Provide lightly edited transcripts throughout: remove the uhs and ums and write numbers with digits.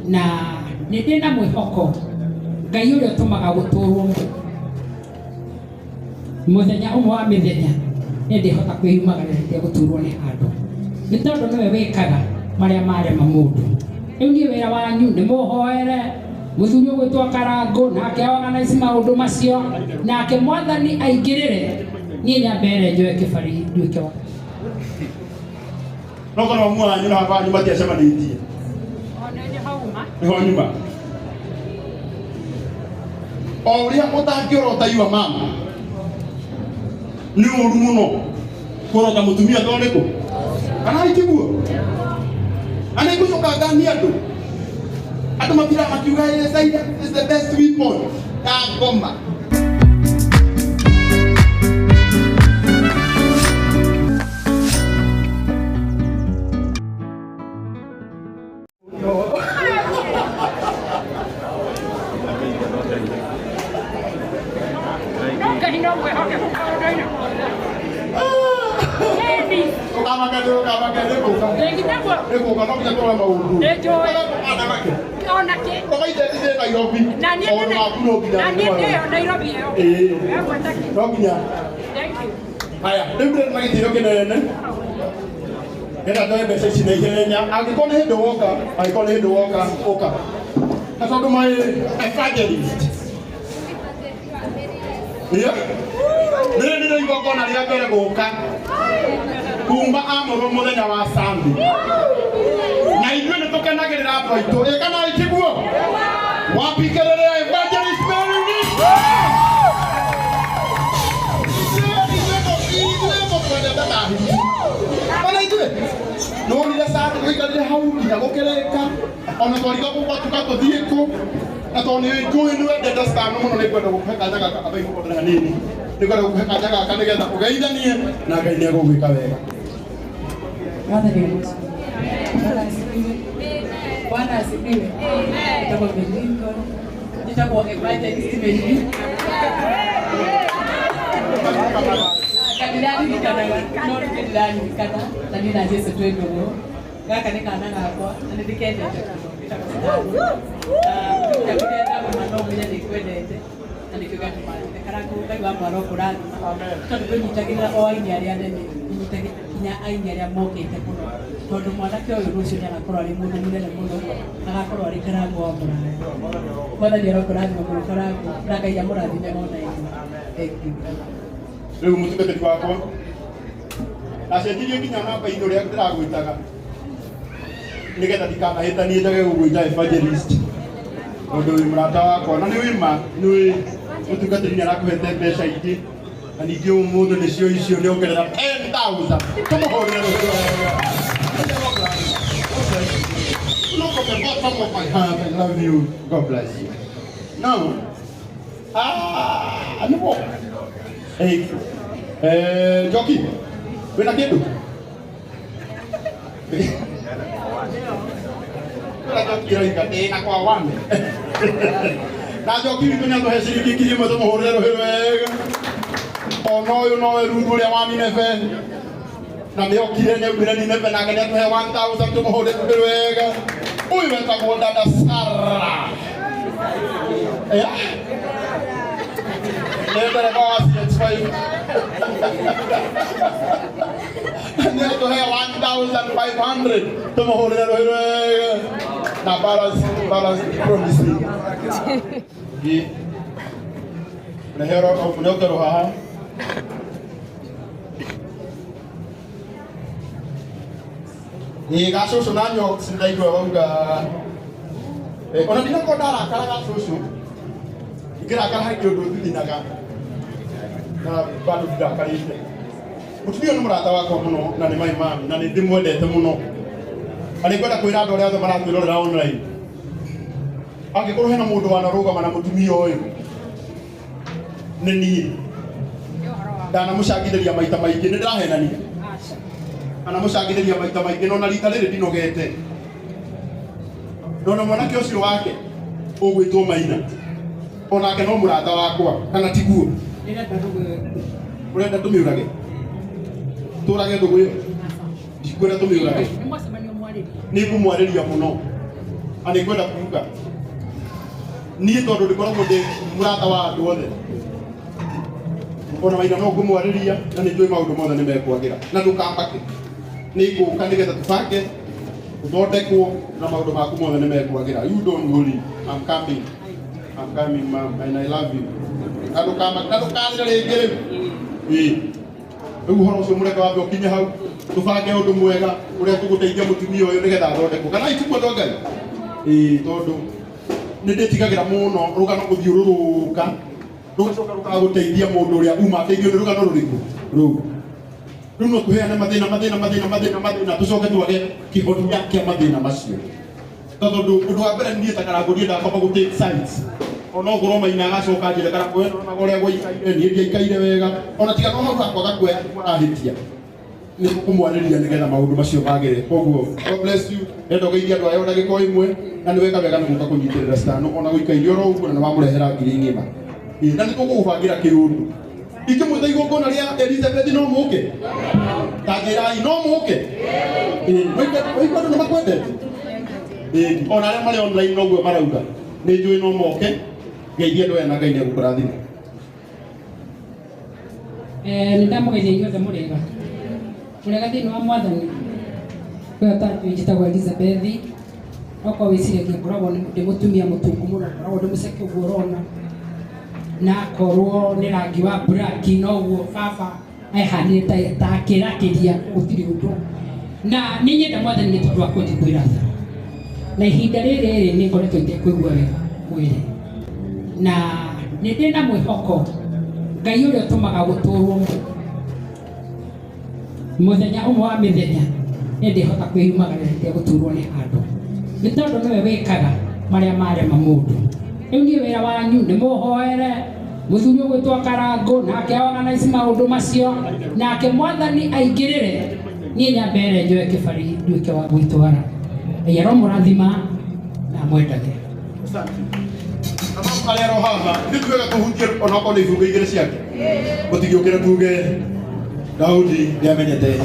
Na nĩ ndĩ na mwĩhoko Ngai ũrĩa ũtũmaga gũtũrwo mũthenya ũmwe wa mĩthenya nĩ ndĩhota kwĩyumagaria ndegũturwo nĩ handũ, nĩ tondũ nĩwe wĩkaga marĩa marema mũndũ. Rĩu niĩ wĩra wanyu nĩ mũhoere mũthuri ũgwĩtwo Karangũ, nake organize maũndũ macio, nake Mwathani aingĩrĩre, niĩ nyambere njoe kĩbari nduĩke wa No korwo mamu wanyu na baba wanyu matiacemanĩtie. Ona nĩ hauma. Nĩho nyuma. O ũrĩa ũtangĩorota yua mama nĩ ũru mũno kũrota mũtumia to nĩkũ kana itiguo na nĩ ngũcoka nganie andũ andũ matiraga makiuga "Eh, silence is the best weapon ya ngoma. No Ngai no mwĩhokeku maũndũ-inĩ mothe. Ĩni. Ũkamake nĩ ũkamake nĩ gũka. Ĩnginya guo. Nĩ gũka no nginya tũrore maũndũ. Nĩ njũĩ. Ũkamake. Ona kĩ. Ũkaite ndĩ Nairobi. Na niĩ Maũndũ ndĩ maku no nginya na niĩ tũmarore. ndĩyo Nairobi ĩyo. Ĩĩ. Egweta kĩ. No nginya. Thank you. Haya, rĩu ndĩrĩ na gĩtĩo kĩnene ndĩrenda njoe mbeca ici na ihenya. Angĩkorwo nĩ hĩndĩ woka, angĩkorwo nĩ hĩndĩ woka, ũka na tondũ my evangelist. Yeah. Rĩrĩ nĩrĩo igongona rĩa mbere gũka kuma amũrwo mũthenya wa Sunday, na ithuĩ nĩ tũkenagĩrĩra andũ aitũ. Ĩ kana itiguo wapikĩrĩrĩa evangelist Mary Reed. Ithuĩ tũkwendete ta hiti. Ona ithuĩ nĩwonire Sunday tũikarire hau nginya gũkĩrĩka, ona twarigagwo gwatuka tũthiĩ kũ, na tondũ nĩ njũĩ nĩ wendete stano mũno, nĩ ngwenda gũkũhe kanya gaka. Ambai mũkondere hanini. Nĩ ngwenda gũkũhe kanya gaka nĩgetha ũgeithanie na Ngai nĩ egũgwĩka wega. Mwathani agocwo. Bwana asifiwe. Bwana asifiwe. Nitagwo Melingo. Nitagwo Evangelist Melingo. Kandirandirikanaga no rĩu ndĩraririkana na niĩ na Jesu twĩ ndũgũ. Gaka nĩ kana gakwa na nĩ ndĩkendete mũno, getagwo Stan. Na kũrĩa ndauma no ũmenye nĩ ngwendete na nĩkĩo gĩatũma njĩte Karangũ. Ngai wakwa arokũrathima tondũ ndũnyitagĩrĩra o aini arĩa anene, ũnyitagĩrĩra nginya aini arĩa mokĩte mũno, tondũ mwanake ũyũ rũciũ nĩ agakorwo arĩ mũndũ mũnene mũno, agakorwo arĩ Karangũ wa mũraya. Mwathani arokũrathima mũno Karangũ, na Ngai amũrathime ona inyuĩ. Thank you. Rĩu mũtungatĩri wakwa ndacenjirie nginya namba inĩ ũrĩa ndĩragwĩtaga nĩgetha ndikanahĩtanie njage gũgwĩta evangelist, tondũ wĩ mũrata wakwa na nĩ wĩma nĩ wĩ mũtungatĩri nĩ arakũhete mbeca ingĩ, na ningĩ ũmũthĩ nĩcio icio nĩ ongerera 10,000. Tũmũhũrĩre rũhĩ wega. Look from the bottom of my heart, I love you. God bless you. Now, ah, nĩguo. Hey, Njoki, wĩna kĩndũ? Wĩna Njoki ĩroiga ndĩna kwa wane. Na Njoki witũ nĩatũhe ciringi 1,000, tũmũhũrĩre rũhĩ wega. Ona ũyũ nowe Ruthu ũrĩa wa Nineve. Na nĩokire nĩaumire Nineve nake nĩatũhe 1000, tũmũhũrĩre rũhĩ wega. Ũyũ wetagwo Dada Sara. Yeah. Nĩ ndereba wa CX5. Nĩatũhe 1500, tũmũhũrĩre rũhĩ wega. Na balance balance promising. Gĩ. Nehero nĩongerwo haha. Ĩ gacũcũ na nyox ndaigua wauga. Ona ndinakorwo ndarakara gacũcũ. Ingĩrakara harĩ kĩũndũ thithinaga. Na bado ndirakarĩte. Mũtumia ũyũ nĩ mũrata wakwa mũno na nĩ my mami na nĩ ndĩmwendete mũno. Na nĩ ngwenda kwĩra andũ arĩa othe maratwĩrorera online. Angĩkorwo hena mũndũ wanarũgama na mũtumia ũyũ nĩ niĩ. Ndanamũcangithĩria maita maingĩ, nĩ ndĩrahenania. Anamũcangithĩria maita maingĩ no na rita rĩrĩ ndinogete. Nona mwanake ũcio wake ũgwĩtwo Maina onake no mũrata wakwa kana tiguo? Ndĩrenda ndũgũ ĩyo ĩkue. Ũrenda tũmĩũrage? Tũrage ndũgũ ĩyo? Ndikwenda tũmĩũrage. Nĩ mwacemanio mwarĩrie. Nĩ ngũmwarĩria mũno. Na nĩ ngwenda kuga niĩ tondũ ndĩkoragwo ndĩ mũrata wa andũ othe, ona maina no ngũmwarĩria na nĩ njũĩ maũndũ mothe nĩ mekwagĩra, na ndũkambake nĩ ngũka nĩgetha tũbange ũthondekwo na maũndũ maku mothe nĩ mekwagĩra. You don't worry, I'm coming, I'm coming, ma'am, and I love you. Na ndũkamake na ndũkarĩre rĩngĩ rĩu. Ĩĩ, rĩu ũhoro ũcio mũreke wambe ũkinye hau, tũbange ũndũ mwega ũrĩa tũgũteithia mũtumia ũyũ nĩgetha athondekwo kana itiguo andũ a Ngai. Ĩĩ, tondũ nĩ ndĩtigagĩra mũno rũgano gũthiũrũrũka rũgacoka rũkaga gũteithia mũndũ ũrĩa uma ateithio nĩ rũgano rũrĩkũ rũu. Rĩu no tũheane mathĩna mathĩna mathĩna mathĩna mathĩna, tũcoke twage kĩhonia kĩa mathĩna macio, tondũ ũndũ wa mbere niĩ ta Karangũ niĩ ndakwamba gũ take sides, ona okorwo maina agacoka njĩre Karangũ we ndonaga ũrĩa gwaikaire, niĩ ndiaikaire wega, ona tiga no hau hakwaga kuoya arahĩtia nĩ kũmwarĩria nĩgetha maũndũ macio magĩre. Koguo God bless you. Enda ũgeithia andũ aya o ndagĩka o ĩmwe, na nĩ weka wega nĩ gũka kũnyitĩrĩra citano ona gũikaire oro ũguo, na nĩ wamũrehera ngiri ng'ima. Ĩĩ, na nĩ tũgũgũbangĩra kĩũndũ ingĩmwĩta igongona rĩa Elizabeth, no mũke ta njĩrai, no mũke. Ĩĩ, waigua andũ nĩ makwendete. Ĩĩ, ona arĩa marĩ online noguo marauga, nĩ njũĩ no moke. Geithia andũ aya na Ngai nĩ egũkũrathima. Nĩ ndamũgeithia inyuothe, mũrĩega, mũrĩega thĩinĩ wa Mwathani. We ũtanjũĩ, njĩtagwo Elizabeth. Okorwo wĩciragia ngoragwo ndĩ mũtumia mũtungu mũno, ngoragwo ndĩ mũceke ũguo ũrona, na akorwo nĩ rangi wa black noguo baba ehanire ta akĩrakĩria, gũtirĩ ũndũ. Na nĩ nyenda Mwathani nĩ tondũ wa kũnjiguĩra tha, na ihinda rĩrĩ rĩ nĩ ngoretwo itekũigua wega mwĩrĩ, na nĩ ndĩ na mwĩhoko Ngai ũrĩa ũtũmaga gũtũrwo mũthenya ũmwe wa mĩthenya nĩ ndĩhota kwĩyumagaria itegũturwo nĩ handũ, nĩ tondũ nĩwe wĩkaga marĩa marema mũndũ. Rĩu niĩ wĩra wanyu nĩ mũhoere mũthuri ũgwĩtwo Karangũ, nake organize maũndũ macio, nake Mwathani aingĩrĩre. Niĩ nyambere njoe kĩbari nduĩke wa gwĩtwara. Ngai aromũrathima na amwendage. Na arĩa ro haha nĩ tuwega tũhutie onokorwo nĩ ibungo igĩrĩ ciake, mũtigĩũkĩre tuge Daudi nĩamenyete.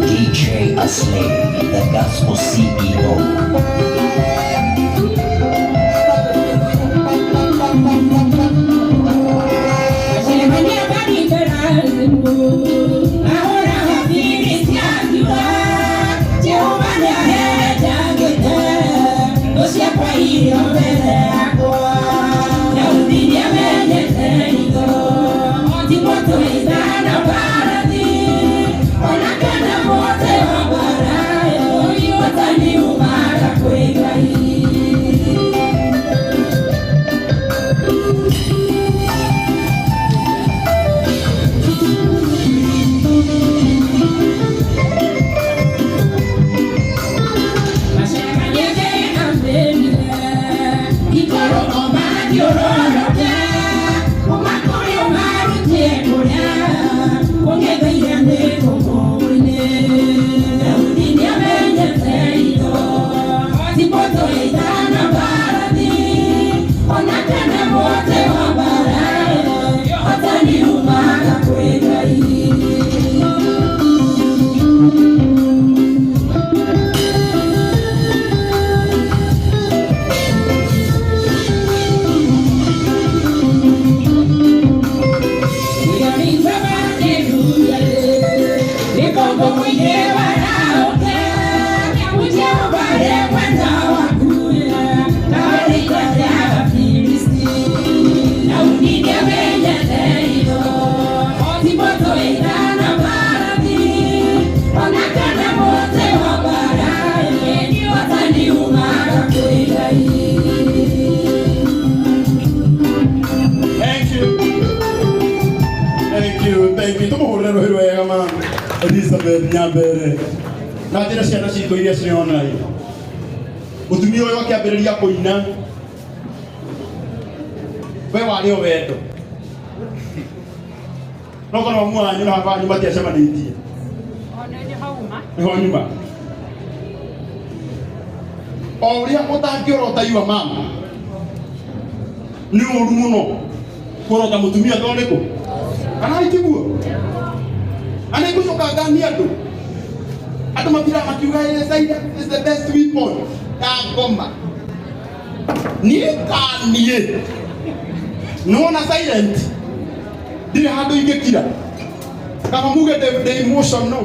DJ Asley, the Gospel CEO. Thank you. Thank you. Thank you, thank you. Tumuhurire rũhĩ rwega ma Elizabeth Nyambere. Na njĩra ciana citũ iria cirĩ online. Mũtumia ũyũ akĩambĩrĩria kũina. We warĩ o wendo. No korwo mamu wanyu na baba wanyu matiacemanĩtie. Nĩho nyuma. O ũrĩa ũtangĩorota yua mama. Nĩ ũru mũno kũrota mũtumia to nĩkũ kana itiguo ana igucoka ngani andũ andũ matira makiuga "Eh, silence is the best weapon ya ngoma niĩ ta niĩ nĩwona silent ndirĩ handũ ingĩkira kaba muge ndĩ emotional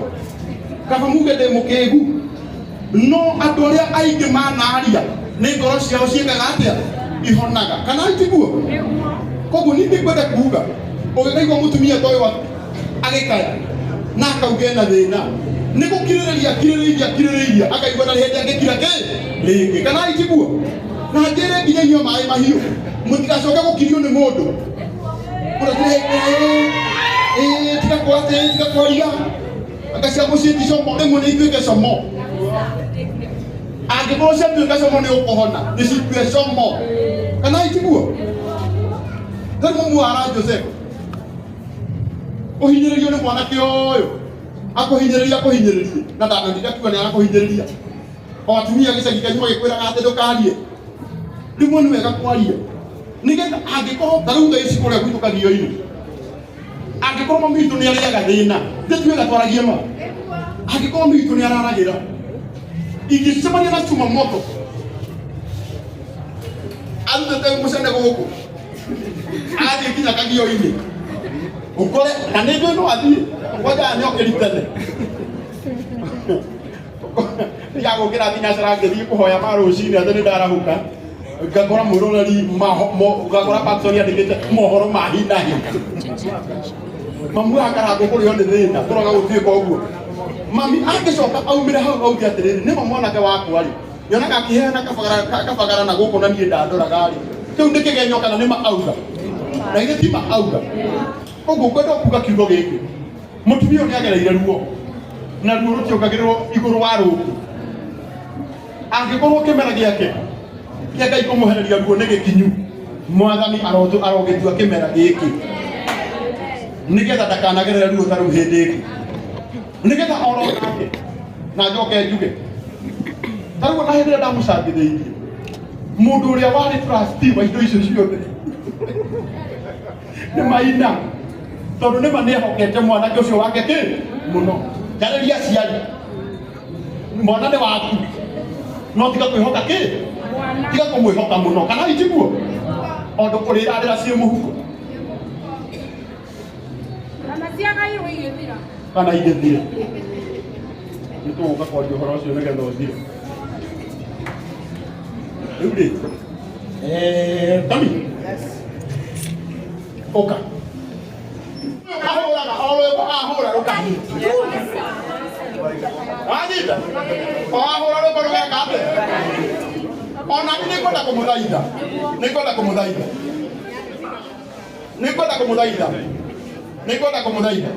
kaba muge ndĩ mũkĩgu no andũ arĩa aingĩ manaria nĩ ngoro ciao ciĩkaga atĩa ihonaga kana itiguo koguo niĩ ndĩkwenda kuga ũgĩkaigua mũtumia ta ũyũ agĩkaya na akauga ena thĩna nĩ gũkirĩrĩria akirĩrĩirie akirĩrĩirie akaigua ndarĩ hĩndĩ angĩkira kĩ rĩngĩ kana itiguo na njĩre nginya inyuĩ maĩ mahiũ mũtigacoke gũkirio nĩ mũndũ ũrĩa tiga kwatĩ tiga kwaria anga cia mũciĩ ti como rĩmwe nĩ ituĩke como angĩkorwo ciatuĩka como nĩ ũkũhona nĩ citue como kana itiguo rĩu mũmuara Joseph ũhinyĩrĩrio nĩ mwanake ũyũ akũhinyĩrĩria akũhinyĩrĩrie na ndanonire akiuga nĩ arakũhinyĩrĩria o atumia gĩcagi kĩanyu magĩkwĩraga atĩ ndũkarie rĩmwe nĩ wega kwaria nĩgetha angĩkorwo ta rĩu thaa ici kũrĩa gwitũ kagio-inĩ angĩkorwo mami witũ nĩ arĩaga thĩna ndĩtuĩga twaragie ma angĩkorwo mami witũ nĩ araragĩra ingĩcemania na cuma moto arutĩte mũcene gũkũ athiĩ nginya kagio-inĩ ukore na nĩ njũĩ no athiĩ kwanja nĩ okĩri tene ndigagũkĩra thinacara ngĩthiĩ kũhoya ma rũcinĩ atĩ nĩ ndarahũka ngakora mwĩroreri ngakora Paxson andĩkĩte mohoro ma hi na hi mamu akarangwo kũrĩo nĩ thĩna kũroga gũtuĩka ũguo mami angĩcoka aumĩre hau auge atĩrĩrĩ nĩma mwanake wakwa rĩ nyonaga akĩheana kabagara na gũkũ na niĩ ndandoraga rĩ kĩu nĩ kĩgenyo kana nĩma auga na githĩ ti ma auga koguo ngwenda kuga kiugo gĩkĩ mũtumia ũyũ nĩagereire ruo na ruo rũtiongagĩrĩrwo igũrũ wa rũngĩ angĩkorwo kĩmera gĩake kĩa Ngai kũmũhereria ruo nĩ gĩkinyu mwathani arogĩtua kĩmera gĩkĩ nĩgetha ndakanagerere ruo ta rũu hĩndĩ ĩngĩ nĩgetha oro nake na njoke njuge ta rĩu ona hĩndĩ ĩrĩa ndamũcangithĩirie mũndũ ũrĩa warĩ trustee wa indo icio ciothe nĩ maina tondũ nĩma nĩehokete mwanake ũcio wake kĩ mũno njarĩria aciari mwana nĩ waku no tiga kwĩhoka kĩ tiga kũmwĩhoka mũno kana itiguo ondũ kũrĩrarĩra ciĩ mũhuko kana ingĩthire nĩ tũgũka kwaria ũhoro ũcio nĩgetha ũthire rĩu rĩ Tami ũka ahũraga o rwĩmbo ahũra rũkahutia wanyita o ahũra rwĩmbo rũgeka atĩa ona niĩ nĩngwenda kũmũthaitha nĩngwenda kũmũthaitha nĩngwenda kũmũthaitha nĩngwenda kũmũthaitha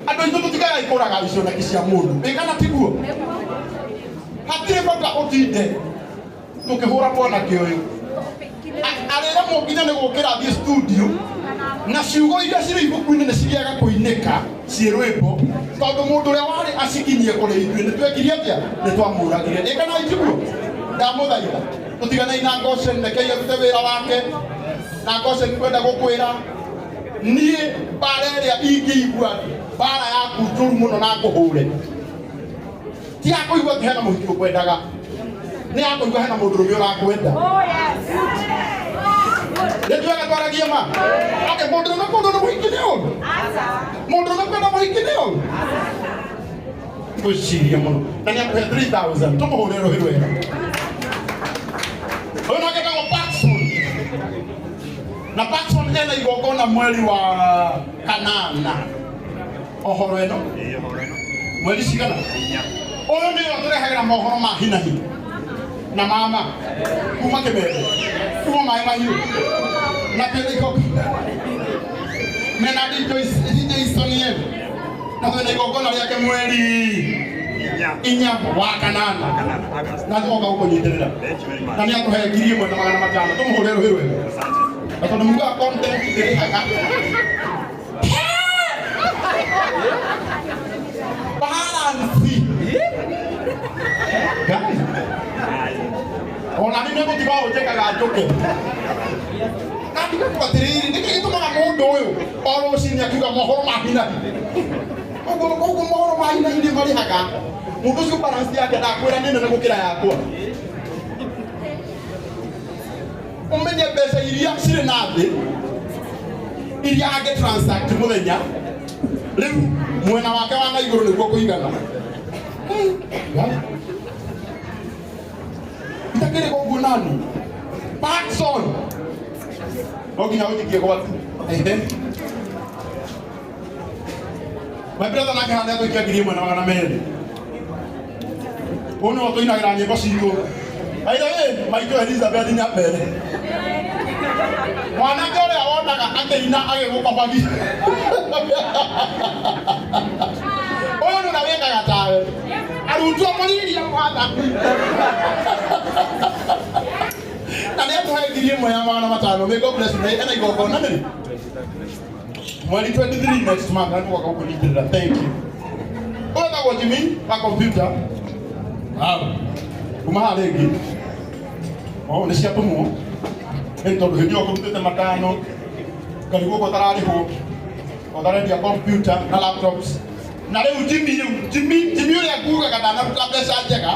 andũ aitũ tũtigaga ikũraga icioneki cia mũndũ ĩ kana tiguo hatirĩ bata ũtinde tũkĩhũra mwanake ũyũ arĩremwo nginya nĩ gũkĩra athiĩ studio na ciugo iria cirĩ ibuku-inĩ nĩ cigĩaga kũinĩka ciĩ rwĩmbo tondũ mũndũ ũrĩa warĩ acikinyie kũrĩ ithuĩ nĩ twekire atĩa nĩ twamũragire ĩ kana itiguo ndamũthaitha tũtiganei na Goshen rekei arute wĩra wake na Goshen kwenda gũkwĩra niĩ mbara ĩrĩa ingĩigua mbara yaku njũru mũno na ngũhũre ti ya kũigua atĩ hena mũhiki ũkwendaga nĩ ya kũigua hena mũndũrũme ũrakwenda. Nĩ tuaga twaragie ma ake mũndũrũme kwendwo nĩ mũhiki nĩ ũru mũndũrũme kwenda mũhiki nĩ ũru gwĩciria mũno na nĩ akũhe 3000 tũmũhũre rũhĩ rwega. Ũyũ nake etagwo Paxson na Paxson ena igongona mweri wa kanana ohoro ĩno mweri cigana ũyũ nĩwe ũtũrehagĩra mohoro ma hinahi na mama kuma kĩmende kuma maĩ mahiũ na twĩna mena DJ Sonien na twĩna igongona rĩake mweri inya wa kanana na tũgoka gũkũnyitĩrĩra na nĩ atũhe 1500 tũmũhũre rũhĩ rwega na tondũ mugaga content ĩrĩhaga balance. Guys, ona niĩ nĩ ngũtiga ũnjĩkaga njũke na ndigakua atĩrĩrĩ nĩkĩ gĩtũmaga mũndũ ũyũ o rũcinĩ akiuga mohoro ma hinahi ũguo ũguo mohoro ma hinahi nĩ marĩhaga mũndũ ũcio balance yake ndakwĩra nĩ nene gũkĩra yakwa. Ũmenye mbeca iria cirĩ na thĩ iria angĩ transact mũthenya rĩu mwena wake wa na igũrũ nĩguo kũigana. Itakĩrĩ ũguo nani Paxson no nginya ũnjikie gwaku. My brother nake hana atũikia 1200 ũyũ nĩwe ũtũinagĩra nyĩmbo citũ. By the way, maitũ Elizabeth Nyambere mwanake ũrĩa wonaga akĩina agĩgũkobagia ũyũ nĩ ũrĩa wĩkaga tawe arutwo mũriria mwathani na nĩ atũhe 1500. May God bless you. Ena igongona nĩ mweri 23 next month na nĩgũka gũkũnyitĩrĩra. Thank you. Ũyũ etagwo Jimmy wa computer kuma haha rĩngĩ o nĩ ciatũmwo nĩ tondũ hĩndĩ ĩyo kũrutĩte matano ngarigwo ũguo ũtararĩhwo ũtarendia computer na laptops na rĩu Jimmy rĩu Jimmy ũrĩa ngugaga ndanaruta mbeca njega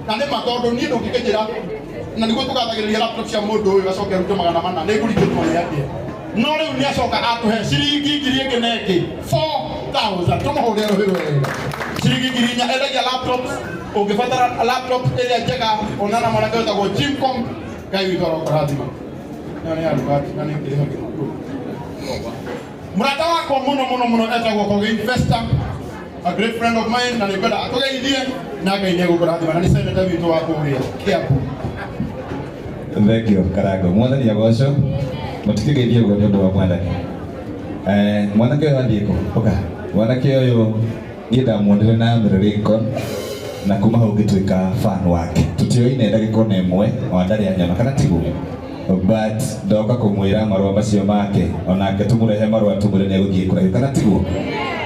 na nĩ ma tondũ niĩ ndũngĩkĩnjĩra na nĩguo tũgathagĩrĩria laptop cia mũndũ ũyũ acoke arute 400 nĩ ngũringĩtwo nĩ atĩa no rĩu nĩ acoka atũhe ciringi ngiri ĩngĩ na ĩngĩ 4000 tũmũhũre rũhĩ rwega ciringi 4000 endagia laptops ũngĩbatara laptop ĩrĩa njega onana mwanake wĩtagwo Jim Com Ngai witũ arokũrathima nĩyo nĩ arugati na nĩ ngĩrĩhagĩra mũrata wakwa mũno mũno mũno etagwo Kogi Investor a great friend of mine na nĩngwenda atũgeithie na Ngai nĩegũkũrathima na nĩ senator witũ wa kũrĩa Kiambu. Thank you Karango mwathani agocwo mũtikĩgeithie ũguo nĩ ũndũ wa mwathani. Mwanake ũyũ athiĩ kũ ũka mwanake ũyũ niĩ ndamuonire na Mary Lincoln na kuma hau ngĩtuĩka fan wake tũtioine ndagĩka ona ĩmwe ona ndarĩ anyona kana tiguo but ndoka kũmwĩra marũa macio make onake tũmũrehe marũa tũmwĩre nĩ egũthiĩ kũraihu kana tiguo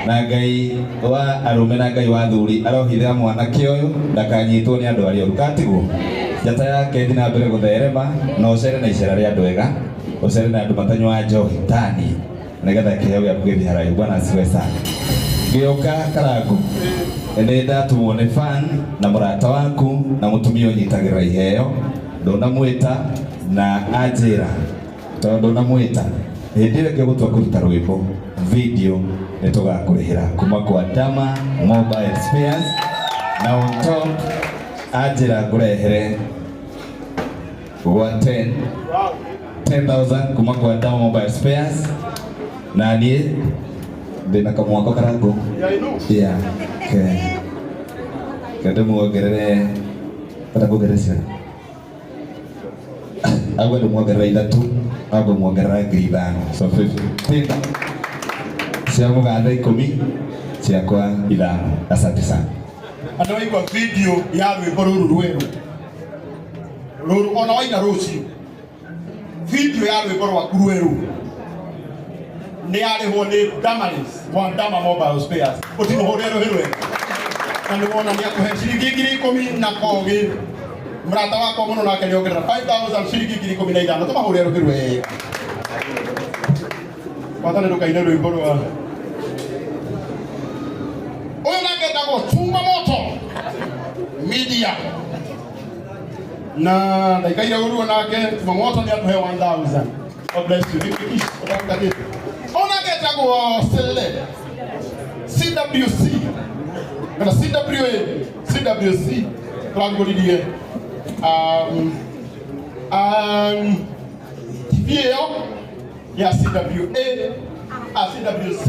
na Ngai wa arũme na Ngai wa athuri arohithĩra mwanake ũyũ ndakanyitwo nĩ andũ arĩa oru kana tiguo njata yake ĩthiĩ na mbere gũtherema na ũcere na icera rĩa andũ ega ũcere na andũ matanyuaga njohi tani nĩgetha kĩheo gĩaku gĩthiĩ haraihu. Bwana asifiwe sana. Ngĩũka Karango nĩ ndatũmwo nĩ fan na mũrata waku na mũtumia ũnyitagĩrĩra iheo ndũnamwĩta na anjĩra tondũ ndũnamwĩta hĩndĩ ĩyo ĩngĩ ũgũtua kũruta rwĩmbo video nĩ tũgakũrĩhĩra kuma kwa Dama Mobile Spares na on top anjĩra ngũrehere gwa 10,000 kuma kwa Dama Mobile Spares na niĩ ndĩna kamwako Karango yeah ke ndĩmuongerere bata kuongerera ciana agwe ndĩmuongerera ithatũ agwe muongerera 5000 so 15 cia mũgathe 10 ciakwa 5. Asante sana. Andũ aigua video ya rwĩmbo rũrũ rwerũ rũrũ ona waina rũciũ video ya rwĩmbo rwaku rwerũ nĩ yarĩhwo nĩ Damaris wa Dama Mobile Spares ũtimũhũre rũhĩ rwega na nĩ wona nĩ akũhe ciringi 10,000 na Kogi mũrata wakwa mũno nake nĩ ongerera 5000 ciringi 15,000 tũmahũre rũhĩ rwega Wathani ndũkaine rwĩmbo rwa Tumamoto Media na ndaikaire ũruo nake Tumamoto nĩ atũhe 1000. God bless you. Onake etagwo Sele CWC kana CWA CWC tũragũririe TV ĩyo ya CWA a CWC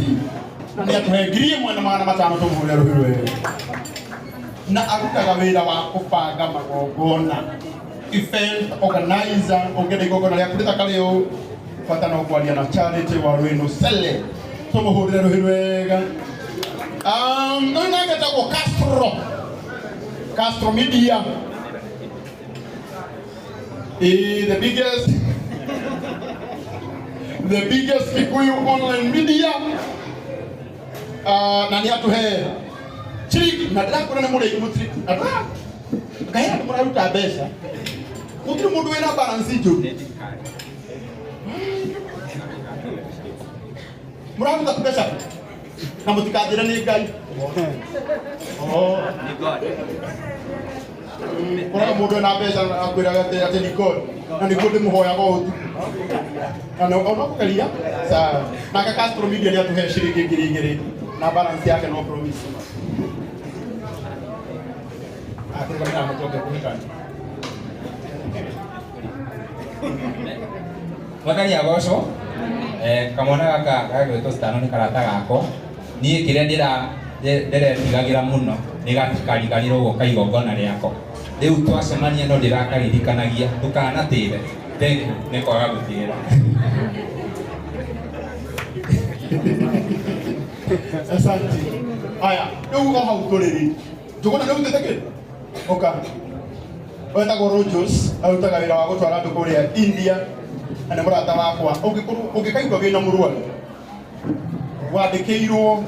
na nĩ atũhe 1500 tũmũhũre rũhĩ rwega na arutaga wĩra wa kũbanga magongona, event organizer. Ũngĩenda igongona rĩaku rĩthakare ũũ, bata no kwaria na Charity wa Rwĩnũ Sele, tũmũhũrĩre rũhĩ rwega. Ũyũ nake etagwo Castro Media. The biggest Kikuyu online media. Na nĩ atũhe ciringi na ndĩrakwĩra nĩ mũrĩi mũtiri ngai andũ mũraruta mbeca gũtirĩ mũndũ wĩna balance njũru mũraruta mbeca na mũtikanjĩre nĩ Ngai. Koraga mũndũ ena mbeca akwĩraga atĩ nĩ God na nĩguo ndĩmũhoyaga ũtukũ na no kũgeria sawa. Nake Castro Media nĩ atũhe ciringi 2000 na balance yake no promise. Mwathani agocwo. Kamwana gaka gagwĩtwo Stano nĩ karata gakwa. Niĩ kĩrĩa ndĩretigagĩra mũno nĩ gatikariganĩrwo gũka igongona rĩakwa. Rĩu twacemania no ndĩrakaririkanagia ndũkanatĩre. Thank you nĩ kwaga gũtĩra. Asante. Aya, rĩu o hau tũrĩ rĩ Njũgũna nĩ ũrutĩte kĩndũ? Ũka. Wetagwo Rogers, arutaga wĩra wa gũtwara andũ kũrĩa India na nĩ mũrata wakwa. Ũngĩkaigua wĩna mũrwaru wandĩkĩirwo